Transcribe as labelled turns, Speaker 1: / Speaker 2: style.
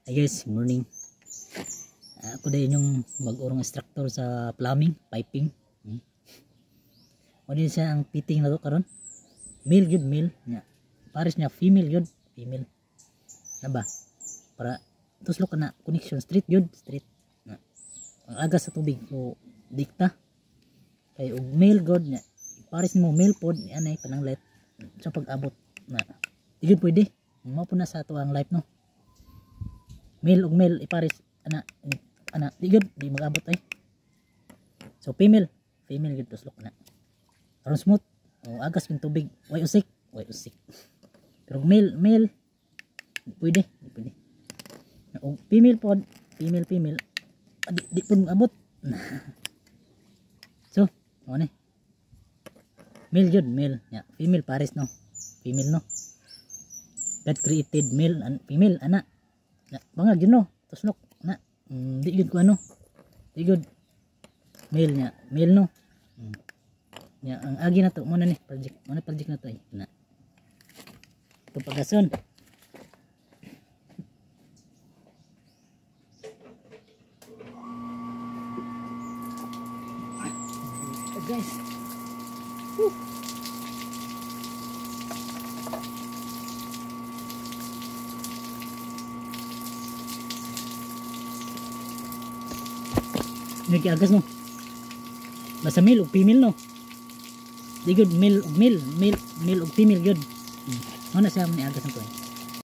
Speaker 1: Hi guys, morning. Ako din yung mag-urong instructor sa plumbing, piping. Mo din siya ang fitting na to karon. Male gyud, male nya. Pares niya female gyud, female. Na ba? Para tuslok ka na connection straight gyud, straight. Na. Ang agas sa tubig o dikta. Kay og male god nya. Pares mo male pod ni anay pananglit sa pag-abot na. Di gyud pwede. Mao po na sa ato ang life no. Male ug male ipares ana ana di gyud, di mag-abot ay. So female, female gyud tuslok na. Aron smooth o agas yung tubig, way usik, way usik. Pero male, male di pwede, di pwede. Og female pod, female female di pud mag-abot. So, mo ni. Male gyud, male ya, female pares no. Female no. God created male and female ana. Na, bangag yun no, tuslok na. Di gyud ko ano, di gyud male nya, male no. Nya ang agi na to mo na ni project, mo na project na to eh. Na ito pagason. Guys. Woo. Nagiagas no. Basta male ug female no. Di good male ug male, male, male ug female gyud. Mo na siya ni agas na to.